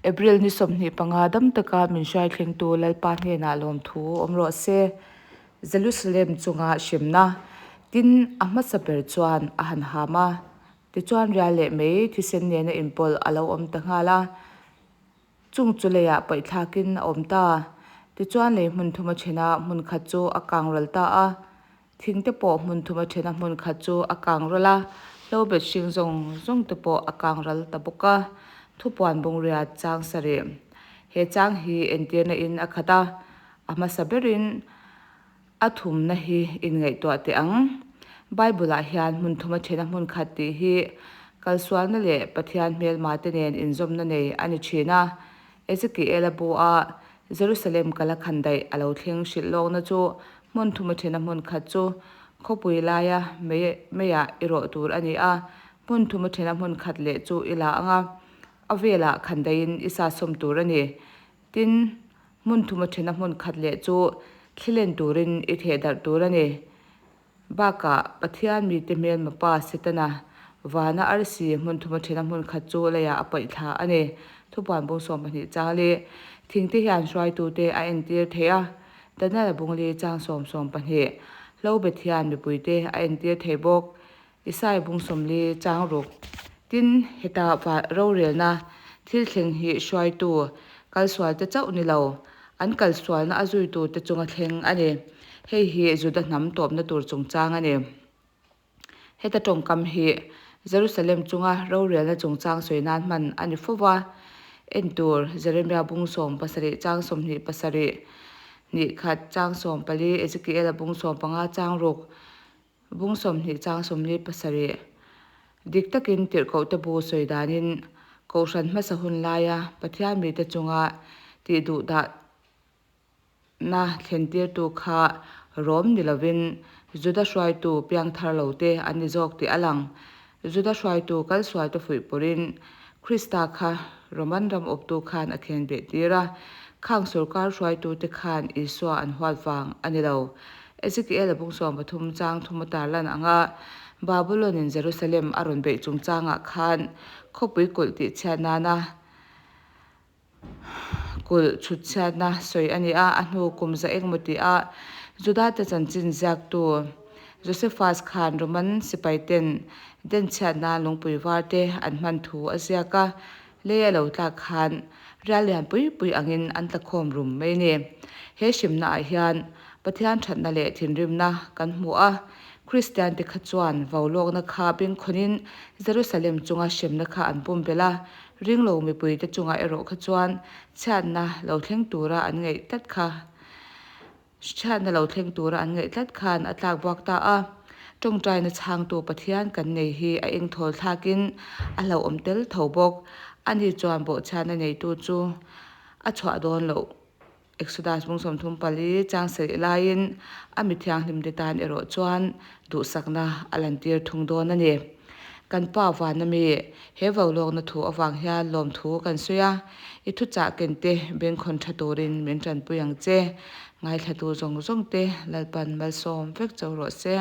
April ni 25 dam taka min hruai thlengtu Lalpa hnenah lawmthu awm rawh se. Jerusalem chunga hremna tin a hmasa ber chuan a han ham a, tichuan rial leh mei thisen nena inpawlh a lo awm ta nghal a. Chung chu leiah paihthlakin a awm ta. Tichuan lei hmun thuma thena hmun khat chu a kang ral ta a. Thing te pawh hmun thuma thena hmun khat chu a kang ral a, hlobet hring zawng zawng te pawh a kang ral ta bawk a. Thupuan bungriat chang sarih. He chang hi entirna in a khat a, a hmasa berin a thumna hi inngaihtuah teh ang. Bible ah hian hmun thuma thena hmun khat tih hi kalsualna leh Pathian hmelma te nen inzawmna nei a ni thin a. Ezekiel-a bu a Jerusalem kala khandaih a lo thleng hrilh lawkna chu hmun thuma thena hmun khat chu khawpui laia mei meiah i rawh tur a ni a, hmun thuma thena hmun khat leh chu i la ang a, a velah khandaihin i sasawm tur a ni. Tin, hmun thuma thena hmun khat leh chu thlilen turin i theh darh tur a ni. Bakah, Pathian mite hmelma pa Setana, vana arsi hmun thuma thena hmun khat chu leiah a paih thla a ni. Thupuan bung 12 chang li thingte hian hruaitute a entir thei a, Daniel-a bung li chang sawm 12 Hlobet hian mipuite a entir thei bawk. Isai bung 40 chang ruk. Tin, heta rorelna thil thleng hi hruaitu kalsualte chauh ni lo, an kalsualna a zuitute chunga thleng a ni. Hei hi Juda hnam tawpna tur chungchang a ni. Heta tawngkam hi Jerusalem chunga rorelna chungchang sawi nan hman a ni fo va. Entur, Jeremia bung 17 chang 27, hnih khat chang 14, Ezekiela bung 15 chang ruk, Bung 20 chang 47. Dik takin tirhkohte bu sawi danin Kohhran hmasa hun laia Pathian mite chunga tih duh dahna thlentirtu kha Rom ni lovin Juda hruaitu piangthar lote an ni zawk tih a lang. Juda hruaitu kalsualte fuih pawrin Krista kha Roman ram awptu khan a khen beh tir a, khang sorkar hruaitute khan Isua an huat vang a ni lo. Ezekiel-a bung 13 chang thum a tarlan anga Babulon-in Jerusalem a rawn beih chungchangah khan khawpui kulh tihchhiat nana Kulh chhutchhiatna sawi a ni a, a hnu kum za engmaw tih-ah Judate chanchin ziaktu Josephus khan Roman sipaiten denchhiatna lungpui varte an hman thu a ziak a, lei a lo tlak khan rial lian pui pui angin an tla khawm rum mai a ni. He hrimnaah hian Pathian thatna leh thinrimna kan hmu a, Kristiante kha chuan vaulawkna kha bengkhawnin Jerusalem chunga hremna kha an pumpelh a, Ringlo mipuite chungah erawh kha chuan chhiatna lo thleng tura an ngaih tlat kha chhiatna lo thleng tura an ngaih tlat khan a tlak buak ta a. Tawngtaina chhangtu Pathian kan nei hi a engthawl thlakin a hlauhawm tel tho bawk. Ani chuan bawhchhiatna neitu chu a chhuah dawn loh. Exodus bung 34 chang sarih laiin a mi thianghlimte tan erawh chuan duhsakna a lantir thung dawn a ni. Kan Pa vana mi, he vaulawkna thu avang hian lawmthu kan sawi a, i thuchah kente bengkhawn tha turin min tanpui ang che. Ngaithlatu zawng zawngte Lalpan malsawm vek cho rawh se.